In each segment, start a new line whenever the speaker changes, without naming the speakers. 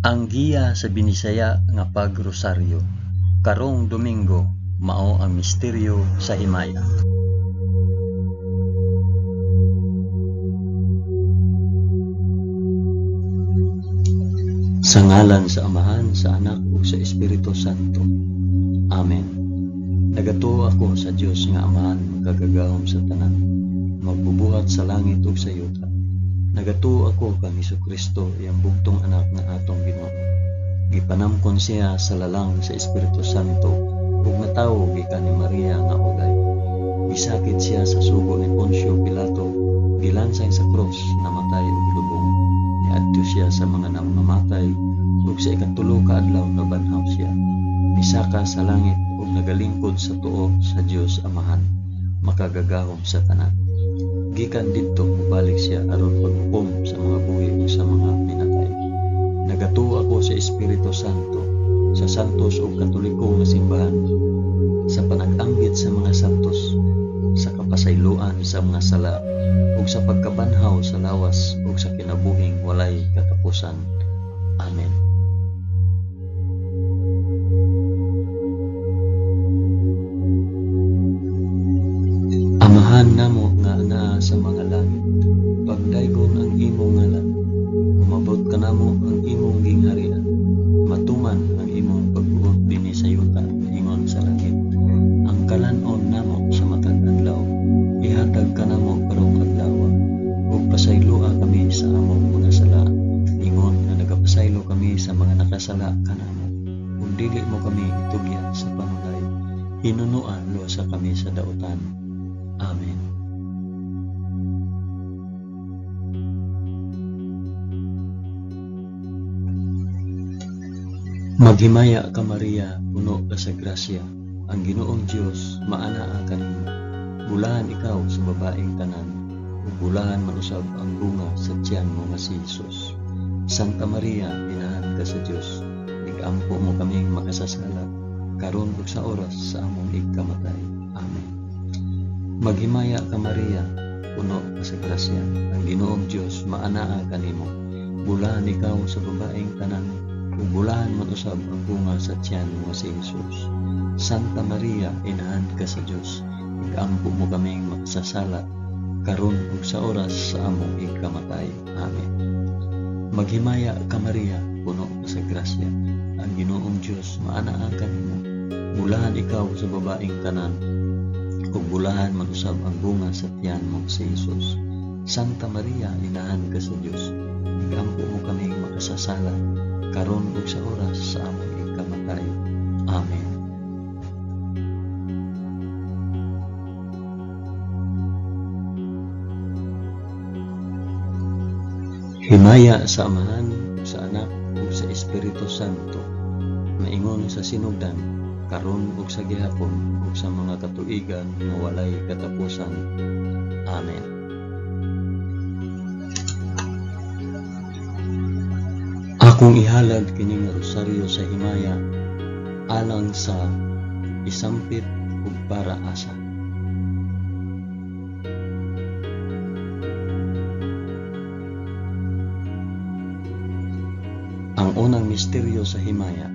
Ang giya sa Binisaya nga pagrosaryo karong Domingo mao ang misteryo sa himaya. Sa ngalan sa Amahan, sa Anak ug sa Espiritu Santo. Amen. Nagatuo ako sa Dios nga Amahan makagagahom sa tanan, magbubuhat sa langit ug sa yuta. Nagatuo ako kang Hesukristo, iyang bugtong anak nga atong Ginoo. Gipanamkon siya sa lalang sa Espiritu Santo ug natawo gikan ni Maria nga ulay. Gisakit siya sa sugo ni Poncio Pilato, gilansang sa krus, namatay ug gilubong. Niadto siya sa mga namamatay ug sa ikatulo ka adlaw nabanhaw siya. Misaka sa langit ug nagalingkod sa tuo sa Dios Amahan, makagagahom sa tanan. Gikan didto mobalik siya aron paghukom sa mga buhi ug sa mga pinatay. Nagatuo ako sa Espiritu Santo, sa santos ug katoliko nga simbahan, sa panag-ambit sa mga santos, sa kapasayloan sa mga sala, ug sa pagkabanhaw sa lawas ug sa kinabuhing walay katapusan. Amen. Amahan namo nga anaa sa mga langit, pagdaygon ang imong ngalan, umabot kanamo ang imong gingharian, matuman ang imong pagbuot dinhi sa yuta ingon sa langit. Ang kalan-on namo sa matag adlaw, ihatag kanamo karong adlaw, ug pasayloa kami sa among mga sala, ingon nga nagapasaylo kami sa mga nakasala kanamo, ug dili mo kami itugyan sa panulay, hinunoa luwasa kami sa dautan. Amen. Maghimaya ka Maria, puno ka sa grasya, ang Ginoong Dios maanaa kanimo. Bulahan ikaw sa babaeng tanan, ug bulahan man usab ang bunga sa tiyan mo nga si Jesus. Santa Maria, inahan ka sa Dios, igampo mo kaming makasasala, karon ug sa oras sa among igkamatay. Amen. Maghimaya ka Maria, puno ka sa grasya, ang Ginoong Dios maanaa kanimo. Bulahan ikaw sa babaeng tanan, ug bulahan man usab ang bunga sa tiyan mo si Jesus. Santa Maria, inahan ka sa Dios, ikampo mo kaming makasasala, karon ug sa oras sa among igkamatay. Amen. Maghimaya ka Maria, puno ka sa grasya, ang Ginoong Dios maanaa kanimo. Bulahan ikaw sa babaeng tanan, ug bulahan man usab ang bunga sa tiyan mo si Jesus. Santa Maria, inahan ka sa Dios, ikampo mo kaming makasasala, karon ug sa oras sa among igkamatay. Amen. Himaya sa Amahan, sa Anak, ug sa Espiritu Santo, maingon sa sinugdan, karon ug sa gihapon, ug sa mga katuigan nga walay katapusan. Amen. Akong ihalad kini nga rosaryo sa himaya alang sa isampit ug para asa. Ang unang misteryo sa himaya,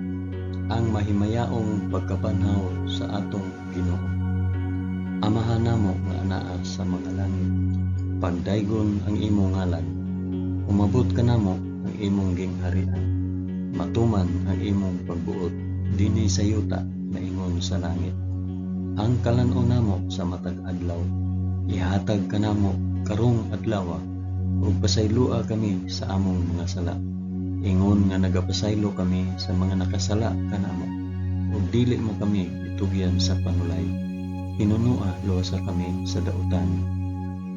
ang mahimayaong pagkabanhaw sa atong Ginoo. Amahan namo nga anaa sa mga langit, pagdaygon ang imong ngalan, umabot kanamo ang imong gingharian, matuman ang imong pagbuot dinhi sa yuta maingon sa langit. Ang kalan-on namo sa matag adlaw, ihatag kanamo karong adlaw, ug pasayloa kami sa among mga sala, ingon nga nagapasaylo kami sa mga nakasala kanamo, ug dili mo kami itugyan sa panulay, hinunoa luwasa kami sa dautan.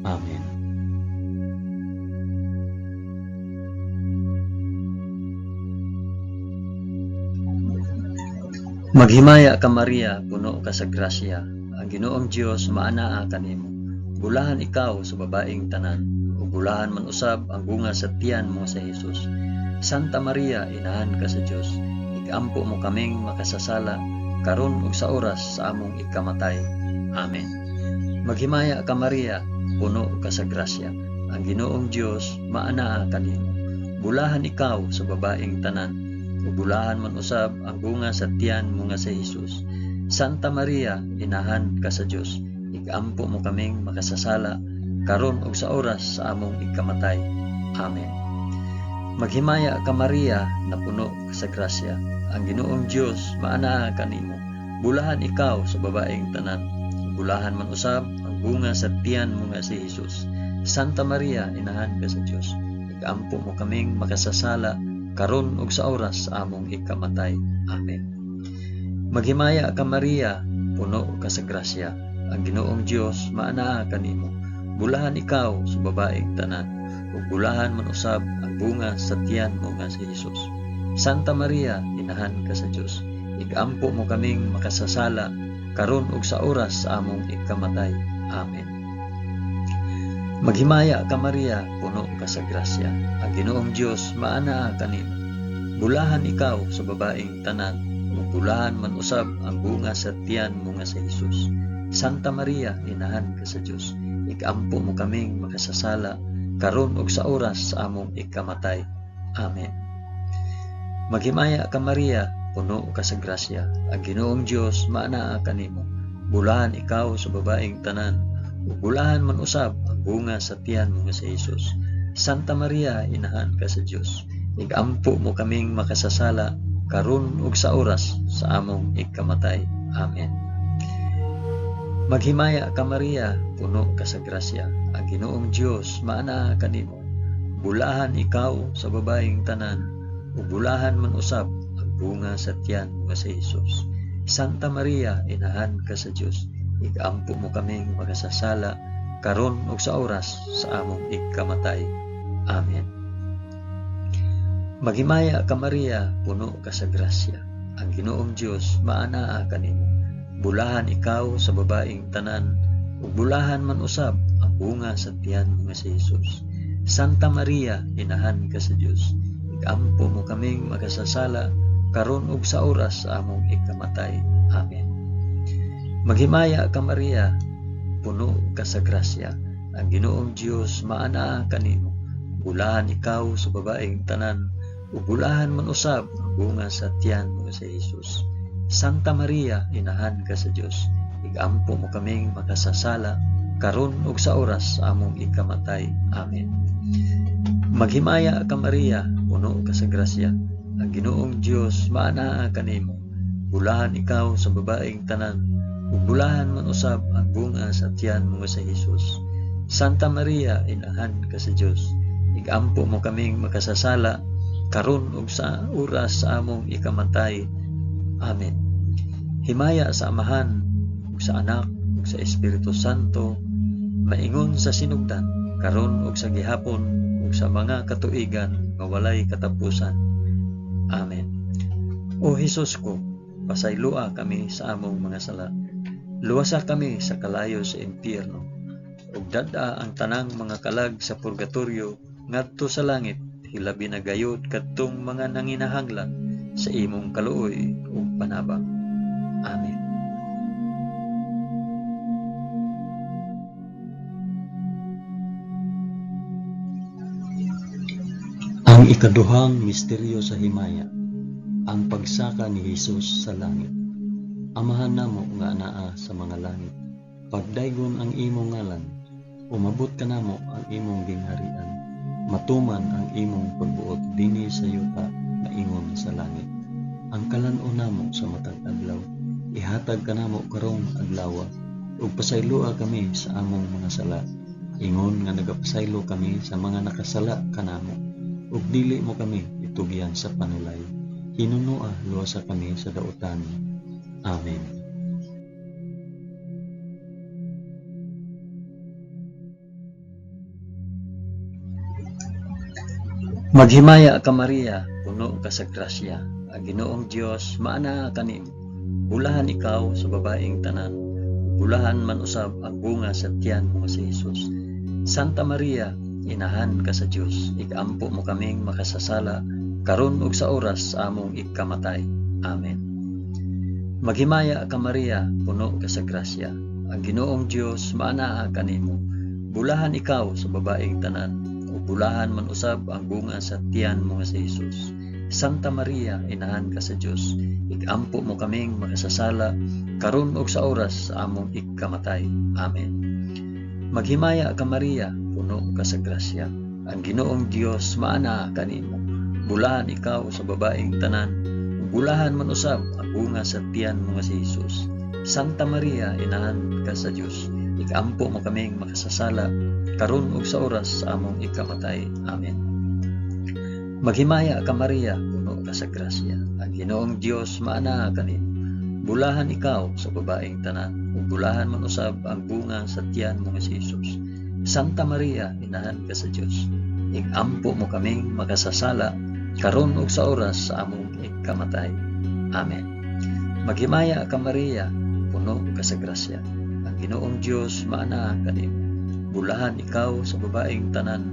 Amen. Maghimaya ka Maria, puno ka sa grasya, ang Ginoong Dios maanaa kanimo. Bulahan ikaw sa babaeng tanan, ug bulahan man usab ang bunga sa tiyan mo sa Jesus. Santa Maria, inahan ka sa Dios, ikampo mo kaming makasasala, karon ug sa oras sa among ikamatay. Amen. Maghimaya ka Maria, puno ka sa grasya, ang Ginoong Dios maanaa kanimo. Bulahan ikaw sa babaeng tanan, ug bulahan man usab ang bunga sa tiyan mo nga si Hesus. Santa Maria, inahan ka sa Dios, igampo mo kaming makasasala karon ug sa oras sa among ikamatay. Amen. Maghimaya ka Maria, napuno ka sa grasya. Ang Ginoong Dios maanaa kanimo. Bulahan ikaw sa babaeng tanan, ug bulahan man usab ang bunga sa tiyan mo nga si Hesus. Santa Maria, inahan ka sa Dios, igampo mo kaming makasasala karon ug sa oras sa among ikamatay. Amen. Maghimaya ka Maria, puno ka sa grasya. Ang Ginoong Dios maanaa kanimo. Bulahan ikaw sa babaeng tanan, ug bulahan man usab ang bunga sa tiyan mo nga si Hesus. Santa Maria, inahan ka sa Dios, igampo mo kaming makasasala karon ug sa oras sa among ikamatay. Amen. Maghimaya ka Maria, puno ka sa grasya. Ang Ginoong Dios maanaa kanimo. Bulahan ikaw sa babaeng tanan, ug bulahan man usab ang bunga sa tiyan mo nga si Hesus. Santa Maria, inahan ka sa Dios, igampo mo kaming makasasala karon ug sa oras sa among ikamatay. Amen. Maghimaya ka Maria, puno ka sa grasya. Ang Ginoong Dios maanaa kanimo. Bulahan ikaw sa babaeng tanan, ug bulahan man usab ang bunga sa tiyan mo nga si Hesus. Santa Maria, inahan ka sa Dios, igampo mo kaming makasasala karon ug sa oras sa among ikamatay. Amen. Maghimaya ka Maria, puno ka sa grasya. Ang Ginoong Dios maanaa kanimo. Bulahan ikaw sa babaeng tanan, ug bulahan man usab ang bunga sa tiyan mo nga si Hesus. Santa Maria, inahan ka sa Dios, igampo mo kaming makasasala karon ug sa oras sa among ikamatay. Amen. Maghimaya ka Maria, puno ka sa grasya. Ang Ginoong Dios maanaa kanimo. Bulahan ikaw sa babaeng tanan, ug bulahan man usab ang bunga sa tiyan mo nga si Hesus. Santa Maria, inahan ka sa Dios, igampo mo kaming makasasala karon ug sa oras sa among ikamatay. Amen. Maghimaya ka Maria, puno ka sa grasya. Ang Ginoong Dios maanaa kanimo. Bulahan ikaw sa babaeng tanan, ug bulahan man usab ang bunga sa tiyan mo nga si Hesus. Santa Maria, inahan ka sa Dios, igampo mo kaming makasasala karon ug sa oras sa among ikamatay. Amen. Maghimaya ka Maria, puno ka sa grasya. Ang Ginoong Dios maanaa kanimo. Bulahan ikaw sa babaeng tanan, ug bulahan man usab ang bunga sa tiyan mo nga si Hesus. Santa Maria, inahan ka sa Dios, igampo mo kaming makasasala karon ug sa oras sa among ikamatay. Amen. Himaya sa Amahan ug sa Anak ug sa Espiritu Santo, maingon sa sinugdan, karon ug sa gihapon ug sa mga katuigan nga walay katapusan. Amen. O Hesus ko, pasayloa kami sa among mga sala. Luwasa kami sa kalayo sa impyerno, ug dad-a ang tanang mga kalag sa purgatorio ngadto sa langit, hilabi na gayud kadtong mga nanginahanglan sa imong kaluoy ug panabang. Amen. Ang ikaduhang misteryo sa himaya, ang pagsaka ni Hesus sa langit. Amahan namo nga anaa sa mga langit, pagdaygon ang imong ngalan, umabot kanamo ang imong gingharian, matuman ang imong pagbuot dinhi sa yuta maingon sa langit. Ang kalan-on namo sa matag adlaw, ihatag kanamo karong adlawa, ug pasayloa kami sa among mga sala, ingon nga nagapasaylo kami sa mga nakasala kanamo, ug dili mo kami itugyan sa panulay. Hinunua luwasa kami sa dautan. Amen. Maghimaya ka Maria, puno ka sa grasya. Ang Ginoong Dios maanaa kanimo. Bulahan ikaw sa babaeng tanan, bulahan man usab ang bunga sa tiyan mo si Hesus. Santa Maria, inahan ka sa Dios, igampo mo kaming makasasala karon ug sa oras sa among ikamatay. Amen. Maghimaya ka Maria, puno ka sa grasya. Ang Ginoong Dios maanaa kanimo. Bulahan ikaw sa babaeng tanan, ug ug bulahan man usab ang bunga sa tiyan mo nga si Hesus. Santa Maria, inahan ka sa Dios, igampo mo kaming makasasala karon ug sa oras sa among ikamatay. Amen. Maghimaya ka Maria, puno ka sa grasya. Ang Ginoong Dios maana kanimo. Bulahan ikaw sa babaeng tanan, ug bulahan man usab ang bunga sa tiyan mo nga si Hesus. Santa Maria, inahan ka sa Dios, ikampo mo kaming makasasala karon ug sa oras sa among ikamatay. Amen. Maghimaya ka Maria, puno ka sa grasya. Ang Ginoong Dios maana kanimo. Bulahan ikaw sa babaeng tanan, ug bulahan man usab ang bunga sa tiyan mo nga si Hesus. Santa Maria, inahan ka sa Dios, igampo mo kaming makasasala karon ug sa oras sa among ikamatay. Amen. Maghimaya ka Maria, puno ka sa grasya. Ang Ginoong Dios maana kanimo. Bulahan ikaw sa babaeng tanan,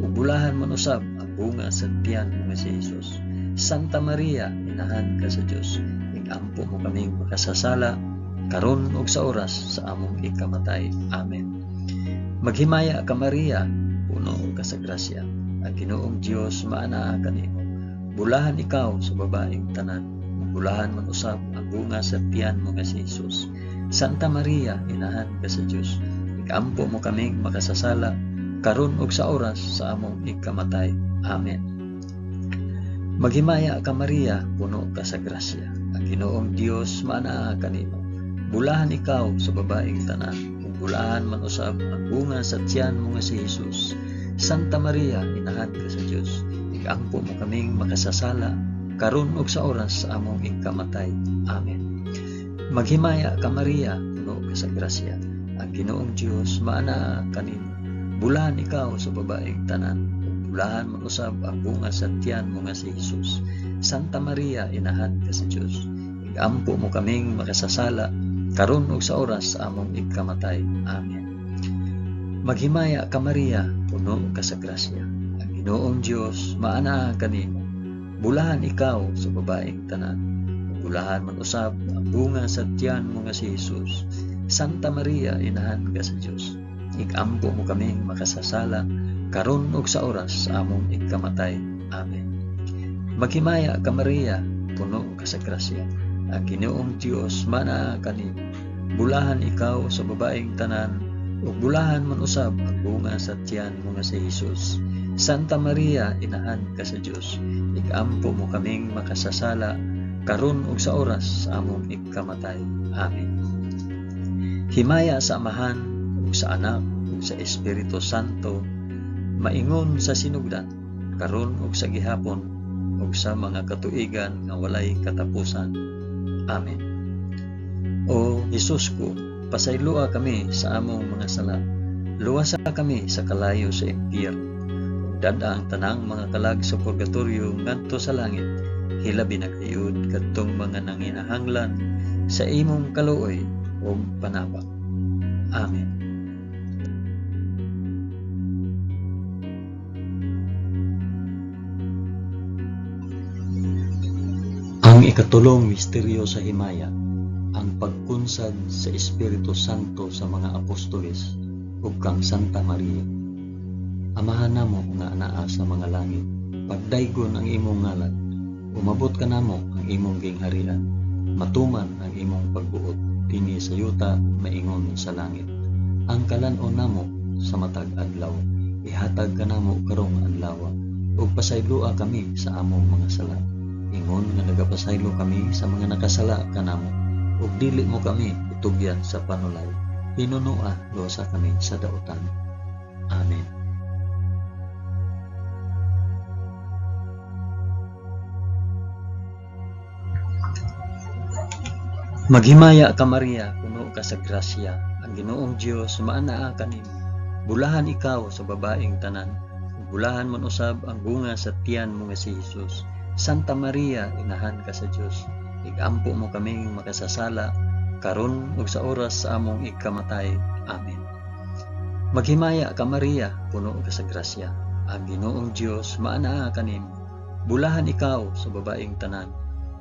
ug bulahan man usab ang bunga sa tiyan mo nga si Hesus. Santa Maria, inahan ka sa Dios, igampo mo kaming makasasala karon ug sa oras sa among ikamatay. Amen. Maghimaya ka Maria, puno ka sa grasya. Ang Ginoong Dios maanaa kanimo. Bulahan ikaw sa babaeng tanan, ug bulahan man usab ang bunga sa tiyan mo nga si Hesus. Santa Maria, inahan ka sa Dios, ikampo mo kaming makasasala karon ug sa oras sa among ikamatay. Amen. Maghimaya ka Maria, puno ka sa grasya. Ang Ginoong Dios maanaa kanimo. Bulahan ikaw sa babaeng tanan, ug bulahan man usab ang bunga sa tiyan mo nga si Hesus. Santa Maria, inahan ka sa Dios, ikampo mo kaming makasasala karon ug sa oras sa among ikamatay. Amen. Maghimaya ka Maria, puno ka sa grasya. Ang Ginoong Dios maanaa kanimo. Bulahan ikaw sa babaeng tanan, ug bulahan man usab ang bunga sa tiyan mo nga si Hesus. Santa Maria, inahan ka sa Dios, igampo mo kaming makasasala karon ug sa oras sa among ikamatay. Amen. Maghimaya ka Maria, puno ka sa grasya. Ang Ginoong Dios maanaa kanimo. Bulahan ikaw sa babaeng tanan, ug bulahan man usab ang bunga sa tiyan mo nga si Hesus. Santa Maria, inahan ka sa Dios, igampo mo kaming makasasala karon ug sa oras sa among ikamatay. Amen. Maghimaya ka Maria, puno ka sa grasya. Ang Ginoong Dios maanaa kanimo. Bulahan ikaw sa babaeng tanan, ug bulahan man usab ang bunga sa tiyan mo nga si Hesus. Santa Maria, inahan ka sa Dios, ikampo mo kaming makasasala karon ug sa oras sa among ikamatay. Amen. Himaya sa Amahan ug sa Anak ug sa Espiritu Santo, maingon sa sinugdan, karon ug sa gihapon ug sa mga katuigan nga walay katapusan. Amen. O Hesus ko, pasayloa kami sa among mga sala. Luwasa kami sa kalayo sa impyerno. Ug dad-a ang tanang mga kalag sa purgatorio ngadto sa langit. Hilabi na gayud kadtong mga nanginahanglan sa imong kaluoy ug panabang. Amen. Ang ikatulong misteryo sa himaya, ang pagkunsad sa Espiritu Santo sa mga apostoles ug kang Santa Maria. Amahan namo nga anaa sa mga langit, pagdaygon ang imong ngalan, umabot kanamo ang imong gingharian, matuman ang imong pagbuot dinhi sa yuta maingon sa langit. Ang kalan-on namo sa matag adlaw, ihatag kanamo karong adlaw, ug pasayloa kami sa among mga sala, ingon nga nagapasaylo kami sa mga nakasala kanamo, ug dili mo kami itugyan sa panulay, hinunoa luwasa kami sa dautan. Amen. Maghimaya ka Maria, puno ka sa grasya, ang Ginoong Dios maanaa kanimo. Bulahan ikaw sa babaeng tanan, ug bulahan man usab ang bunga sa tiyan mo nga si Hesus. Santa Maria, inahan ka sa Dios, igampo mo kaming makasasala karon ug sa oras sa among ikamatay. Amen. Maghimaya ka Maria, puno ka sa grasya, ang Ginoong Dios maanaa kanimo. Bulahan ikaw sa babaeng tanan,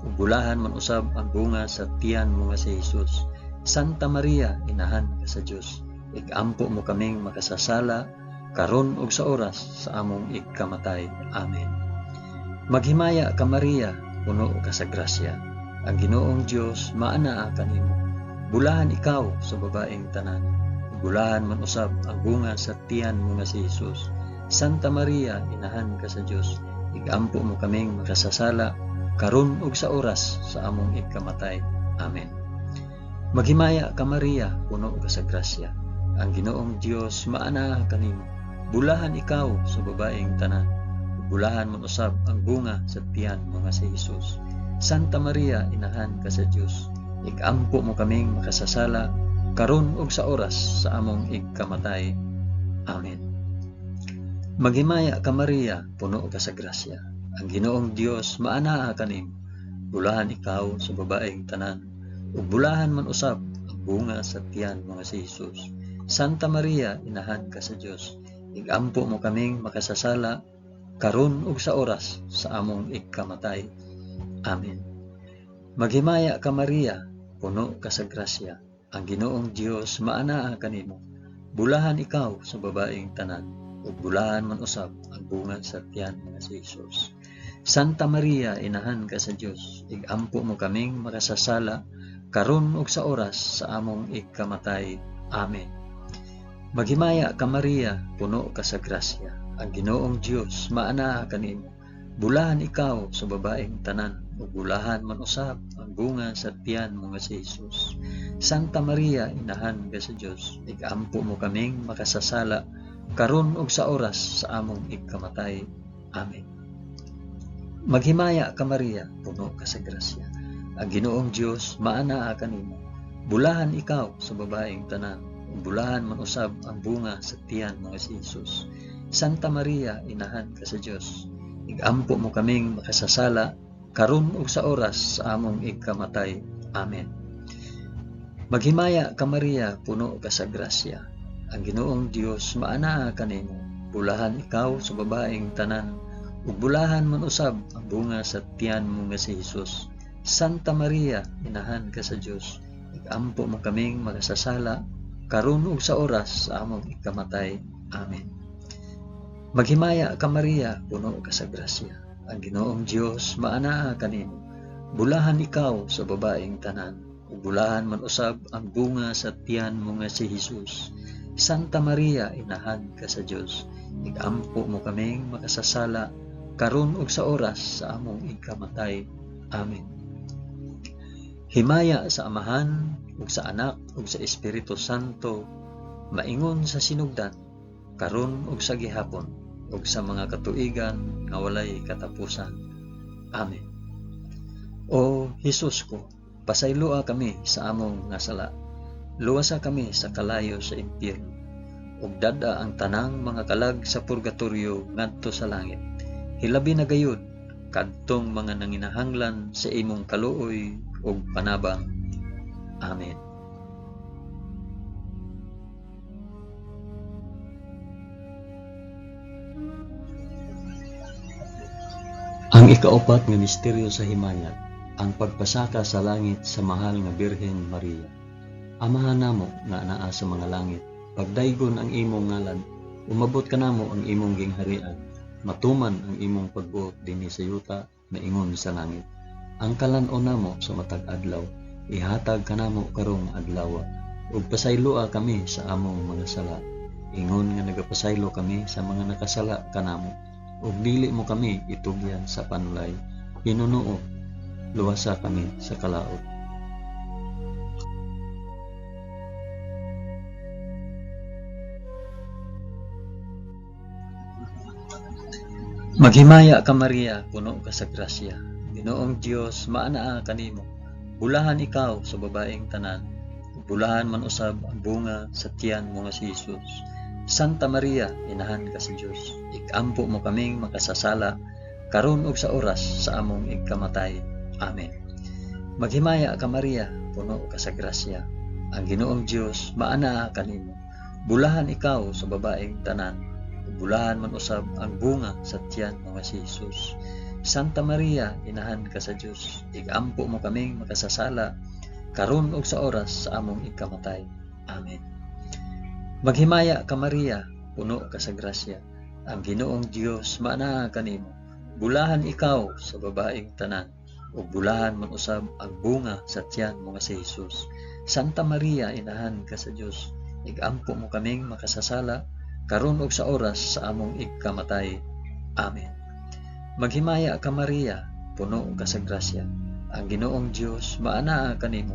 ug bulahan man usab ang bunga sa tiyan mo nga si Hesus. Santa Maria, inahan ka sa Dios, igampo mo kaming makasasala karon ug sa oras sa among igkamatay. Amen. Maghimaya ka Maria, puno ka sa grasya. Ang Ginoong Dios maanaa kanimo. Bulahan ikaw sa babaeng tanan. Bulahan man usab ang bunga sa tiyan mo nga si Jesus. Santa Maria, inahan ka sa Dios, igampo mo kaming makasasala karon ug sa oras sa among igkamatay. Amen. Maghimaya ka Maria, puno ka sa grasya. Ang Ginoong Dios maanaa kanimo. Bulahan ikaw sa babaeng tanan. Bulahan man usab ang bunga sa tiyan mo nga si Jesus. Santa Maria, inahan ka sa Dios, igampo mo kaming makasasala karon ug sa oras sa among igkamatay. Amen. Maghimaya ka Maria, puno ka sa grasya. Ang Ginoong Dios maanaa kanimo. Bulahan ikaw sa babaeng tanan, ug bulahan man usab ang bunga sa tiyan mo nga si Jesus. Santa Maria, inahan ka sa Dios, igampo mo kaming makasasala karon ug sa oras sa among igkamatay. Amen. Maghimaya ka Maria, puno ka sa grasya. Ang Ginoong Dios maanaa kanimo. Bulahan ikaw sa babaeng tanan, ug bulahan man usab ang bunga sa tiyan nga si Jesus. Santa Maria, inahan ka sa Dios, igampo mo kaming makasasala karon ug sa oras sa among igkamatay. Amen. Maghimaya ka Maria, puno ka sa grasya. Ang Ginoong Dios maanaa kanimo. Bulahan ikaw sa babaeng tanan, ug bulahan man usab ang bunga sa tiyan mo nga si Jesus. Santa Maria, inahan ka sa Dios, igampo mo kaming makasasala karon ug sa oras sa among igkamatay. Amen. Maghimaya ka Maria, puno ka sa grasya. Ang Ginoong Dios maanaa kanimo. Bulahan ikaw sa babaeng tanan, ug bulahan man usab ang bunga sa tiyan mo nga si Jesus. Santa Maria, inahan ka sa Dios, igampo mo kaming makasasala karon ug sa oras sa among igkamatay. Amen. Maghimaya ka Maria, puno ka sa grasya. Ang Ginoong Dios maanaa kanimo. Bulahan ikaw sa babaeng tanan, ug bulahan man usab ang bunga sa tiyan mo nga si Jesus. Santa Maria, inahan ka sa Dios, igampo mo kaming makasasala karon ug sa oras sa among igkamatay. Amen. Maghimaya ka Maria, puno ka sa grasya. Ang Ginoong Dios maanaa kanimo. Bulahan ikaw sa babaeng tanan, ug bulahan man usab ang bunga sa tiyan mo nga si Jesus. Santa Maria, inahan ka sa Dios, igampo mo kaming makasasala karon ug sa oras sa among igkamatay. Amen. Himaya sa Amahan ug sa Anak ug sa Espiritu Santo, maingon sa sinugdan, karon ug sa gihapon, ug sa mga katuigan nga walay katapusan. Amen. O Hesus ko, pasayloa kami sa among nga sala. Luwasa kami sa kalayo sa impyerno. Ug dad-a ang tanang mga kalag sa purgatorio ngadto sa langit. Hilabi na gayud kadtong mga nanginahanglan sa imong kaluoy ug panabang. Amen. Ang ikaupat nga misteryo sa himaya, ang pagpasaka sa langit sa mahal nga Birhen Maria. Amahan namo nga anaa sa mga langit, pagdaygon ang imong ngalan, umabot kanamo ang imong gingharian, matuman ang imong pagbuot dinhi sa yuta maingon sa langit. Ang kalan-on namo sa matag adlaw, ihatag kanamo karong adlaw, ug pasayloa kami sa among mga sala, ingon nga nagapasaylo kami sa mga nakasala kanamo, ug dili mo kami itugyan sa panulay, hinunuo, luwasa kami sa kalaot. Maghimaya ka Maria, puno ka sa grasya. Ginoong Dios maanaa kanimo. Bulahan ikaw sa babaeng tanan, bulahan man usab ang bunga sa tiyan mo nga si Jesus. Santa Maria, inahan ka sa Dios, ikampo mo kaming makasasala karon ug sa oras sa among igkamatay. Amen. Maghimaya ka Maria, puno ka sa grasya. Ang Ginoong Dios maanaa kanimo. Bulahan ikaw sa babaeng tanan, bulahan man usab ang bunga sa tiyan mo nga si Jesus. Santa Maria, inahan ka sa Dios, igampo mo kaming makasasala karon ug sa oras sa among ikamatay. Amen. Maghimaya ka Maria, puno ka sa grasya. Ang Ginoong Dios maanaa kanimo. Bulahan ikaw sa babaeng tanan, ug bulahan man usab ang bunga sa tiyan mo nga si Jesus. Santa Maria, inahan ka sa Dios, igampo mo kaming makasasala karon ug sa oras sa among igkamatay. Amen. Maghimaya ka Maria, puno ka sa grasya. Ang Ginoong Dios maanaa kanimo.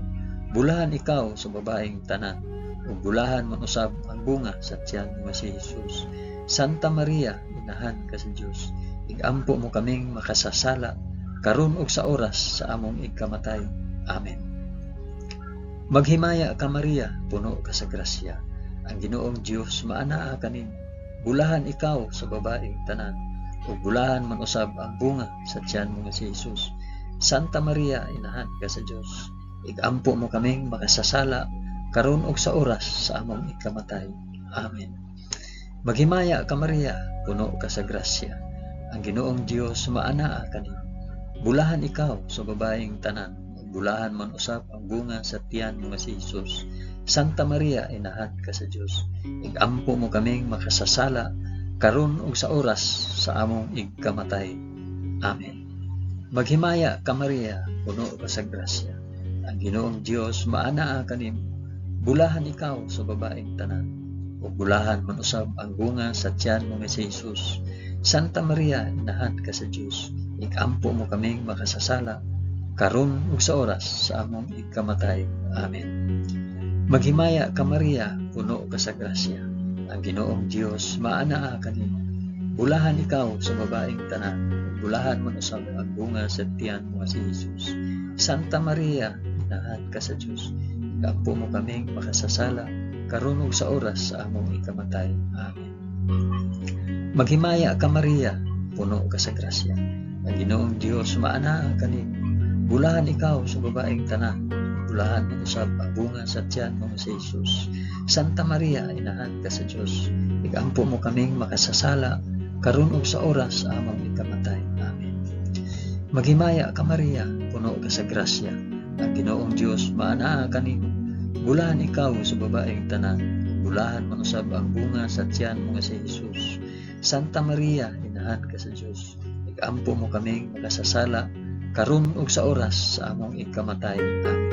Bulahan ikaw sa babaeng tanan, ug bulahan man usab ang bunga sa tiyan mo nga si Jesus. Santa Maria, inahan ka sa Dios, igampo mo kaming makasasala karon ug sa oras sa among igkamatay. Amen. Maghimaya ka Maria, puno ka sa grasya. Ang Ginoong Dios maanaa kanimo. Bulahan ikaw sa babaeng tanan, ug bulahan man usab ang bunga sa tiyan mo nga si Jesus. Santa Maria, inahan ka sa Dios, igampo mo kaming makasasala karon ug sa oras sa among ikamatay. Amen. Maghimaya ka Maria, puno ka sa grasya. Ang Ginoong Dios maanaa kanimo. Bulahan ikaw sa babaeng tanan, ug bulahan man usab ang bunga sa tiyan mo nga si Jesus. Santa Maria, inahan ka sa Dios, igampo mo kaming makasasala karon ug sa oras sa among igkamatay. Amen. Maghimaya ka Maria, puno ka sa grasya. Ang Ginoong Dios maanaa kanimo. Bulahan ikaw sa babaeng tanan, ug bulahan man usab ang bunga sa tiyan mo nga si Jesus. Santa Maria, inahan ka sa Dios, ikampo mo kaming makasasala karon ug sa oras sa among igkamatay. Amen. Maghimaya ka Maria, puno ka sa grasya. Ang Ginoong Dios maanaa kanimo. Bulahan ikaw sa babaeng tanan, ug bulahan man usab ang bunga sa tiyan mo nga si Jesus. Santa Maria, inahan ka sa Dios, ikampo mo kaming makasasala karon ug sa oras sa among ikamatay. Amen. Maghimaya ka Maria, puno ka sa grasya. Ang Ginoong Dios maanaa kanimo. Bulahan ikaw sa babaeng tanan, ug bulahan man usab ang bunga sa tiyan mo nga si Jesus. Santa Maria, inahan ka sa Dios, ikampo mo kaming makasasala karon ug sa oras sa among ikamatay. Amen. Maghimaya ka Maria, puno ka sa grasya. Ang Ginoong Dios maanaa kanimo. Bulahan ikaw sa babaeng tanan, ug bulahan man usab ang bunga sa tiyan mo nga si Jesus. Santa Maria, inahan ka sa Dios, ikampo mo kaming makasasala karon ug sa oras sa among ikamatay. Amen.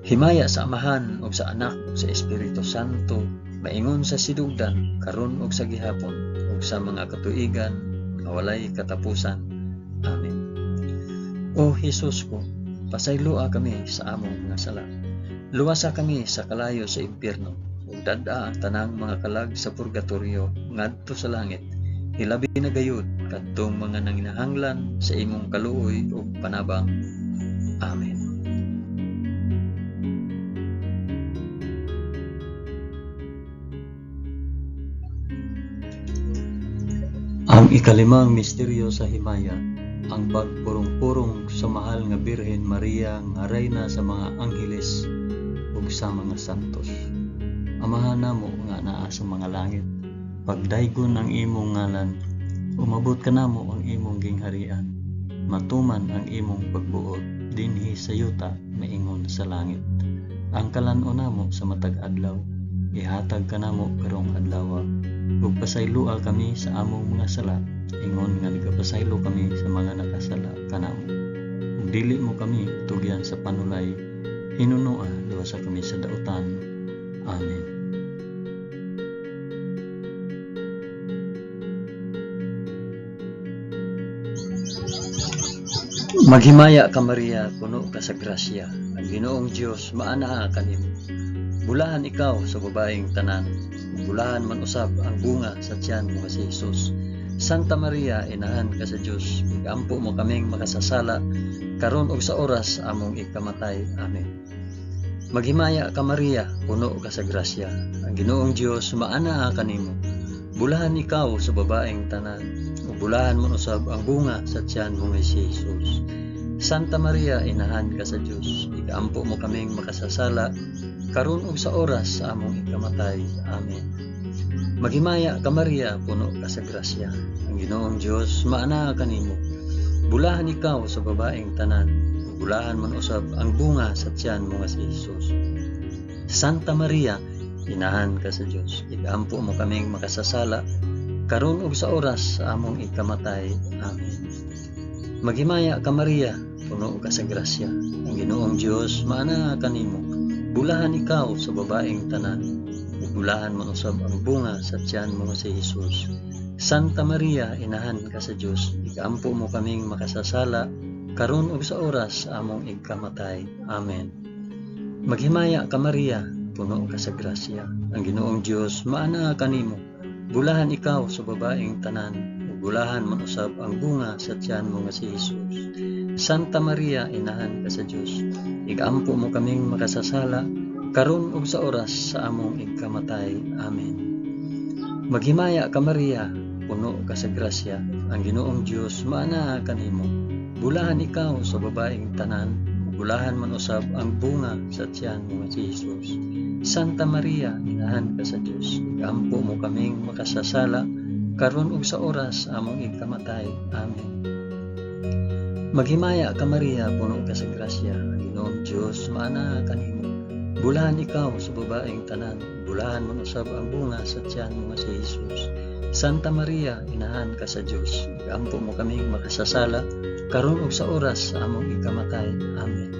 Himaya sa Amahan ug sa Anak ug sa Espiritu Santo, maingon sa sidugdan karon ug sa gihapon ug sa mga katuigan nga walay katapusan. Amen. O Hesus ko, pasayloa kami sa among mga sala. Luwasa kami sa kalayo sa impyerno ug dad-a ang tanang mga kalag sa purgatorio ngadto sa langit. Hilabi na gayud kadtong mga nanginahanglan sa imong kaluoy ug panabang. Amen. Ang ikalimang misteryo sa himaya, ang pagpurong-purong sa mahal nga Birhen Maria nga reyna sa mga angheles ug sa mga santos. Amahan namo nga naa sa mga langit, pagdaygon ang imong ngalan, umabot kanamo ang imong gingharian, matuman ang imong pagbuot dinhi sa yuta maingon sa langit. Ang kalan-on namo sa matag adlaw, ihatag kanamo karong adlaw, ug pasayloa kami sa among mga sala, ingon nga nagapasaylo kami sa mga nakasala kanamo. Ug dili mo kami tugyan sa panulay, hinunoa luwasa kami sa dautan. Amen. Maghimaya ka Maria, puno ka sa grasya. Ang Ginoong Dios maanaa kanimo. Bulahan ikaw sa babaeng tanan, ug bulahan man usab ang bunga sa tiyan mo nga si Jesus. Santa Maria, inahan ka sa Dios, ikampo mo kaming makasasala karon ug sa oras sa among ikamatay. Amen. Maghimaya ka Maria, puno ka sa grasya. Ang Ginoong Dios maanaa kanimo. Bulahan ikaw sa babaeng tanan, ug bulahan man usab ang bunga sa tiyan mo nga si Jesus. Santa Maria, inahan ka sa Dios, ikampo mo kaming makasasala karon ug sa oras sa among ikamatay. Amen. Maghimaya ka Maria, puno ka sa grasya. Ang Ginoong Dios maanaa kanimo. Bulahan ikaw sa babaeng tanan, ug bulahan man usab ang bunga sa tiyan mo nga si Jesus. Santa Maria, Inahan ka sa Dios, igampo mo kaming makasasala, karon ug sa oras sa among ikamatay. Amen. Maghimaya ka Maria, puno ka sa grasya, ang Ginoong Dios maanaa kanimo. Bulahan ikaw sa babaeng tanan, ug bulahan man usab ang bunga sa tiyan mo nga si Jesus. Santa Maria, inahan ka sa Dios, igampo mo kaming makasasala, karon ug sa oras sa among ikamatay. Amen. Maghimaya ka Maria, puno ka sa grasya, ang Ginoong Dios maanaa kanimo. Bulahan ikaw sa babaeng tanan, ug bulahan man usab ang bunga sa tiyan mo nga si Jesus. Santa Maria, inahan ka sa Dios, igampo mo kaming makasasala, karon ug sa oras sa among ikamatay. Amen. Maghimaya ka Maria, puno ka sa grasya, ang Ginoong Dios maanaa kanimo. Bulahan ikaw sa babaeng tanan, ug bulahan man usab ang bunga sa tiyan mo nga si Jesus. Santa Maria, inahan ka sa Dios, igampo mo kaming makasasala, karon ug sa oras sa among ikamatay. Amen. Maghimaya ka Maria, puno ka sa grasya, ang Ginoong Dios maanaa kanimo. Bulahan ikaw sa babaeng tanan, bulahan man usab ang bunga sa tiyan mo nga si Jesus. Santa Maria, inahan ka sa Dios, igampo mo kaming makasasala, karon ug sa oras sa among ikamatay. Amen.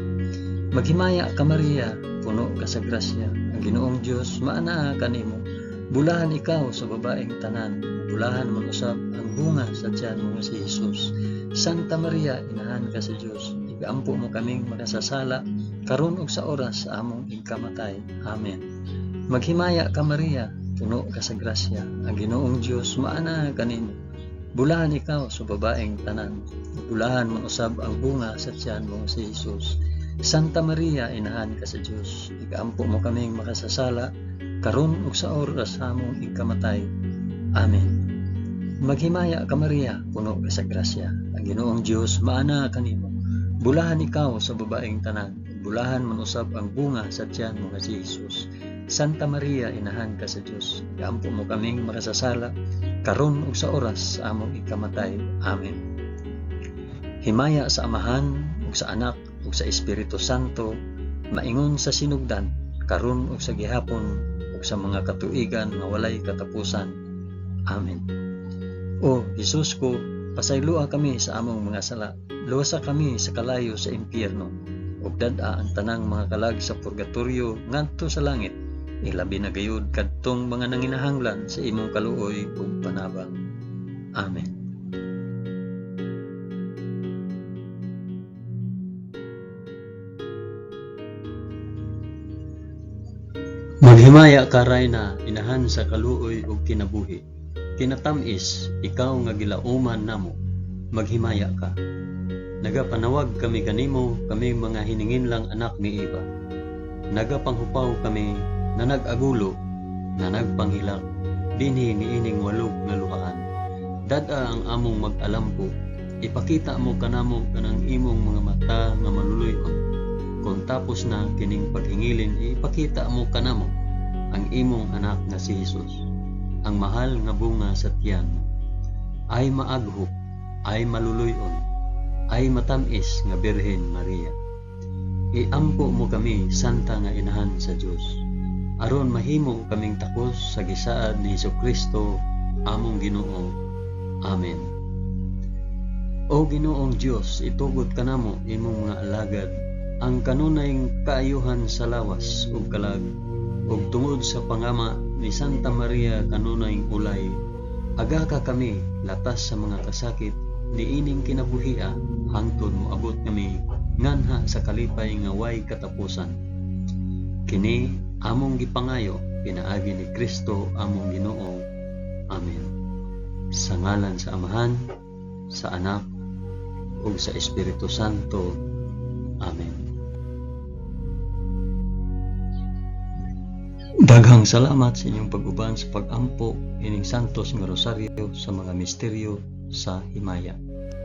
Maghimaya ka Maria, puno ka sa grasya, ang Ginoong Dios maanaa kanimo. Bulahan ikaw sa babaeng tanan, bulahan man usab ang bunga sa tiyan mo nga si Jesus. Santa Maria, inahan ka sa Dios, igampo mo kaming makasasala, karon ug sa oras sa among ikamatay. Amen. Maghimaya ka Maria, puno ka sa grasya, ang Ginoong Dios maanaa kanimo. Bulahan ikaw sa babaeng tanan, bulahan man usab ang bunga sa tiyan mo nga si Jesus. Santa Maria, inahan ka sa Dios, igampo mo kaming makasasala, karon ug sa oras sa among ikamatay. Amen. Maghimaya ka Maria, puno ka sa grasya, ang Ginoong Dios maanaa kanimo. Bulahan ikaw sa babaeng tanan, bulahan man usab ang bunga sa tiyan mo nga si Jesus. Santa Maria, inahan ka sa Dios, igampo mo kaming makasasala, karon ug sa oras sa among ikamatay. Amen. Himaya sa Amahan ug sa Anak ug sa Espiritu Santo, maingon sa sinugdan, karon ug sa gihapon ug sa mga katuigan nga walay katapusan. Amen. O Jesus ko, pasayloa kami sa among mga sala, luwasa kami sa kalayo sa impyerno, ug dad-a ang tanang mga kalag sa purgatorio ngadto sa langit, ilabi na gayud kadtong mga nanginahanglan sa imong kaluoy ug panabang. Amen. Maghimaya ka Rayna, inahan sa kaluoy ug kinabuhi. Kinatam-is, ikaw nga gilauman namo, maghimaya ka. Nagapanawag kami kanimo, kami mga hininginlang anak ni Eva. Nagapanghupaw kami na nag-agulo, na nagpanghilak, dinhi niining walog nga luhaan. Dad-a ang among mag-alampo, ipakita mo kanamo kanang imong mga mata nga maluluy-on. Kung tapos na kining paghingilin, ipakita mo kanamo ang imong anak nga si Jesus, ang mahal nga bunga sa tiyan mo. Ay maaghop, ay maluluy-on, ay matamis nga Birhen Maria. Iampo mo kami, Santa nga Inahan sa Dios, aron mahimo kaming takos sa gisaad ni Hesukristo among Ginoo. Amen. O Ginoong Dios, itugot kanamo imong mga alagad ang kanunay kaayuhan sa lawas ug kalag, ug tungod sa pangama ni Santa Maria kanunay ulay, agaka kami latas sa mga kasakit niining kinabuhia hangtod moabot kami nganha sa kalipay nga way katapusan. Kini among gipangayo pinaagi ni Kristo among Ginoo. Amen. Sa ngalan sa Amahan, sa Anak, ug sa Espiritu Santo. Amen. Daghang salamat sa inyong pag-uban sa pag-ampo ining Santos nga Rosaryo sa mga misteryo sa himaya.